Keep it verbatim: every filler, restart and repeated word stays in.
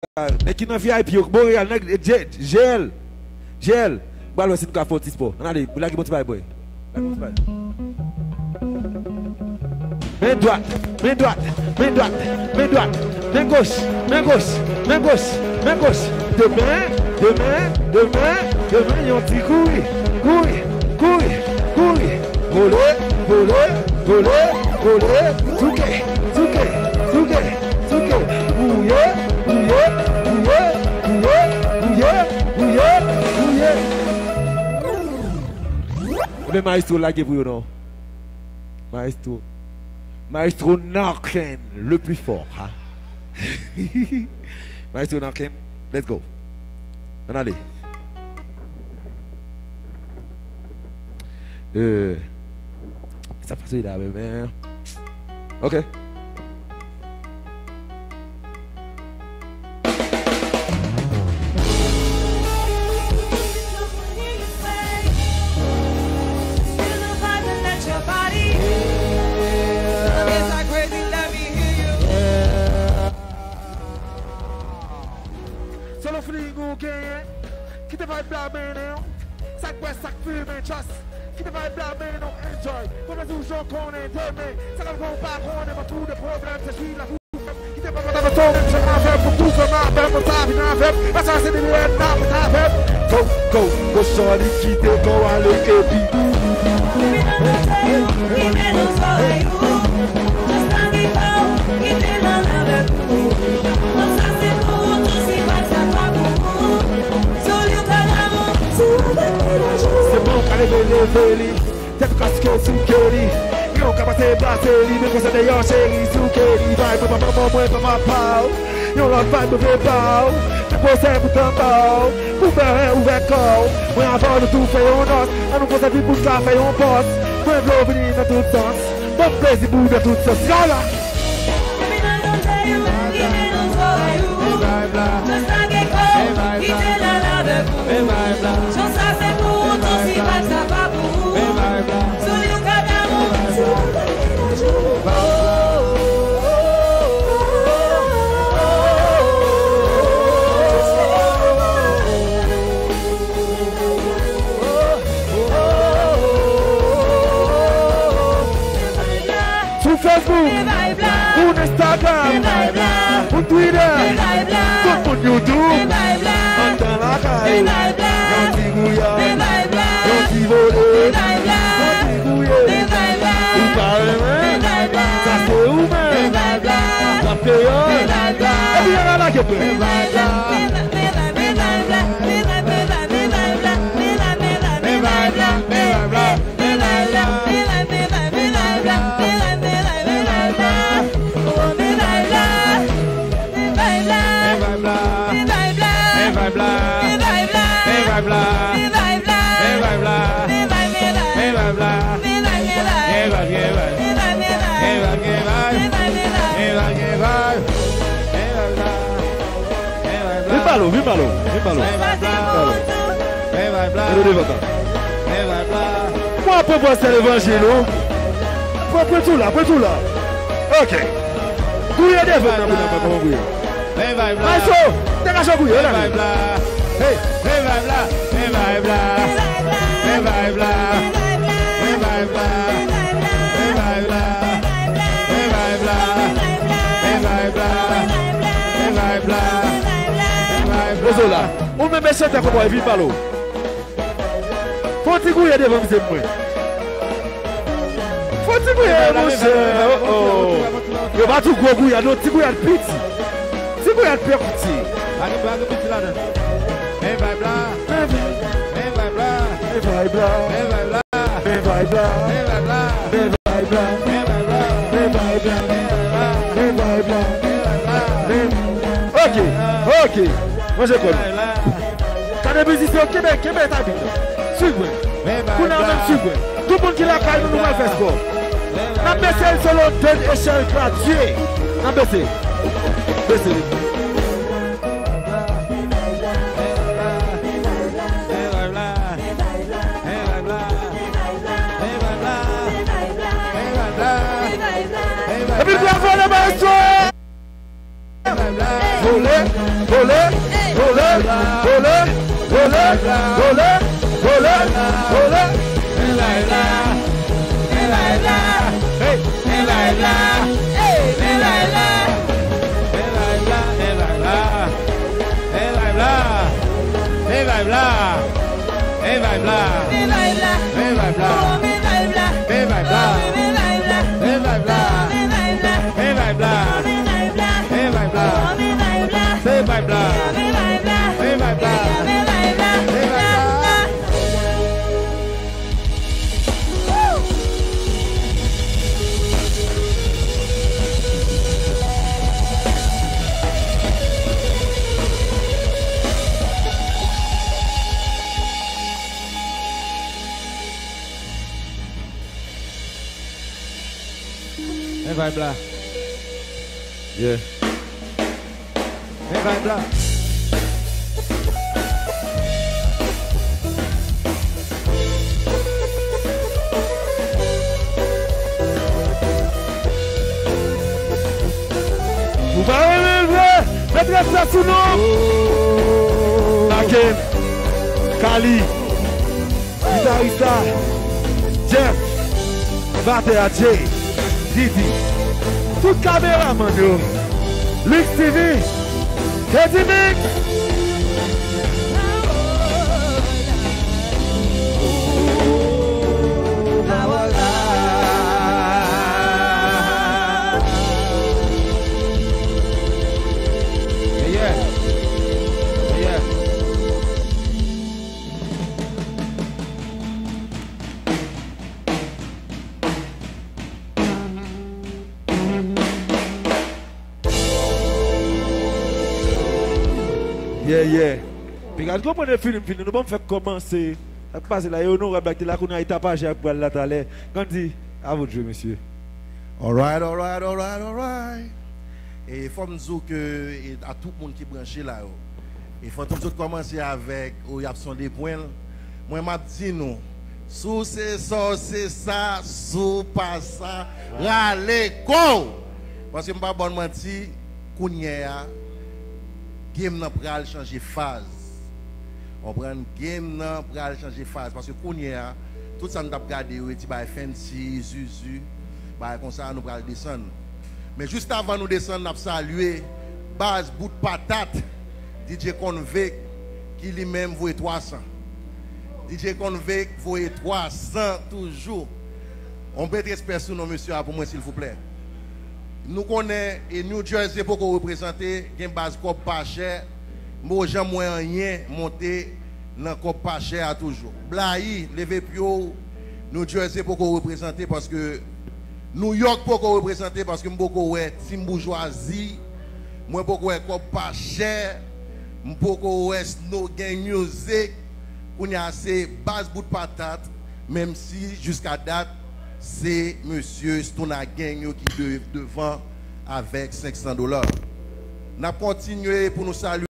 Nèg ki nan V I P yo, Montréal, nèg, J L, J L. M pral wè si nou ka fè yon ti spò. Ann ale, lage yon ti bay, boy. Lage yon ti bay. Men dwat, men dwat, men dwat, men dwat, men goch, men goch, men goch, men goch. De men, de men, de men, de men, yon ti kouri, kouri, kouri, kouri. Vole, vole, vole, vole, souke, souke, souke, souke. Gouye, gouye, gouye, gouye, gouye, gouye, gouye. Ebyen, maestro, lage pou yo non. Maestro. Maestro Narken, le plus fort, hein? Maestro Narken, let's go. Ann ale. Euh, sa pase la menm, hein? Ok. Solo feeling ou genyen, kite vibe la mennen w. Sa k bwè, sa k fimen, just kite vibe la mennen w, enjoy. Pran plezi w jan w konnen demen. Sa k ap fè w pa konnen, mwen tou de pwoblèm, se swiv la pou fè m. Kite pa mwen ta fè w menm jan avè m, pou tou fè m avè m, mwen sa vin avè m. Pase se de lè n ap avè m. Go, go, go, shorty, kite kò w ale, epi. Kite nan zòrèy ou, just lage kò w, kite nan avè m. Se bon, ka leve, leve li. Tèt kaske souke li. Yon ka pase, pase li, men konsa deyò, cheri, souke li. Vibe mwen pa manman mwen, pa papa w. Yon lòt vibe mwen vle ba w. Te pwosè pou tanba w. Pou fè ouvè kò w. Mwen avè w, nou tou fè yon nòs. An nou konsa, pi pou n ka fè yon bòs. Mwen vle w vini nan tout sans. Ban m plezi pou w nan tout sans. Gala! Sou Facebook, sou Instagram, sou Twitter, tout moun YouTube, anndan lakay, yon ti gouyad, yon ti vole, yon ti gouye. Ou pa renmen, sa se ou menm. Rap kreyòl, epi ann al lage frè. Vin ba l, vin ba l, vin ba l. Vin ba l. Mete w devan tan. Mwen ap pran pwòs levanjil ou. Pran, pran tou la, pran tou la. Ok. Gouye devan nan pou n ap wè kòman gouye. Maestro, dekache gouye la. Hey. Poze w la. Ou menm e chantè kòman w vin pale w. Fè yon ti gouye devan mizè mwen. Fè yon ti gouye, monchè. Oh, oh. Yo pa tou gwo gouyad, non, ti gouyad piti. Ti gouyad piti. Pa gen, pa gen piti ladan. Men vibe la. Men vibe la. Men vibe la. Men vibe la. Men vibe la. Men vibe la. Men vibe la. Men vibe la. Men vibe la. Men vibe la. Men vibe la. Men... Ok, ok. Manje kò nou. Gade mizisyen yo, kenbe, kenbe eta bit la. Swiv mwen. Kounye a menm swiv mwen. Tout moun ki lakay nou, nou pral fè spò. N ap bese l selon de echèl gradye. N ap bese. Bese li. Epi bravo le maestro! Vole, Vole, vole, vole, vole, vole, vole, vole. Men vibe la, men vibe la, hey, men vibe la, hey, men vibe la. Men vibe la, men vibe la, men vibe la, men vibe la. Men vibe la. Men vibe la. Men vibe la. Men vibe la. Men vibe la. Men vibe la. Men vibe la. Men vibe la. Men vibe la. Men vibe la. Men vibe la. Se vibe la. Men vibe la. Men vibe la. Men vibe la. Men vibe la. Men vibe la. Yeah. Men vibe la. Ou pa renmen l vre? Met respè sou non. Again. Kali. Gitarista, Jeff, batè a Jay, Didi, tout kameramann yo, Lux T V, K D Mix. Yeah, yeah. Yeah. Yeah, yeah. Piga, nou konprann e fini, m fini. Nou ban m fèk kòmanse. Sa k pase la, e onorab la ki te la kounye a, e tapajè a k pral la talè. Gandhi, à vous de jouer, monsieur. Alright, alright, alright, alright. E fò m di w ke, e, a tout moun ki branche la yo. E fò m sot kòmanse avèk, o, y ap sonde pwen l. Mwen, m ap di nou, si w se sa, w se sa, si w pa sa, rale kò w. Paske m pa ba w manti, kounye a, game nan pral chanje faz. Konprann? Game nan pral chanje faz. Paske kounye a, tout sa n t ap gade yo, e ti bagay fancy, zuzu, bagay konsa, nou pral desann. Men jis avan nou desann, n ap salye baz bout patat, D J Convict, ki li menm voye twa san. D J Convict voye twa san toujou. On met respè sou non mesye a pou mwen, silvouplè. Nou konnen, e, New Jersey poko reprezante, gen baz kòb pa chè, m poko janm wè anyen monte nan kòb pa chè a toujou. Blayi, leve pye w, New Jersey poko reprezante paske New York poko reprezante paske m poko wè Team Boujwazi, mwen poko wè kòb pa chè, m poko wè Snow Gang Music, kounye a se baz bout patat, menm si jiska dat se mesye Stunna Gang yo ki de-, devan avèk senk san dola. N ap kontinye pou nou salye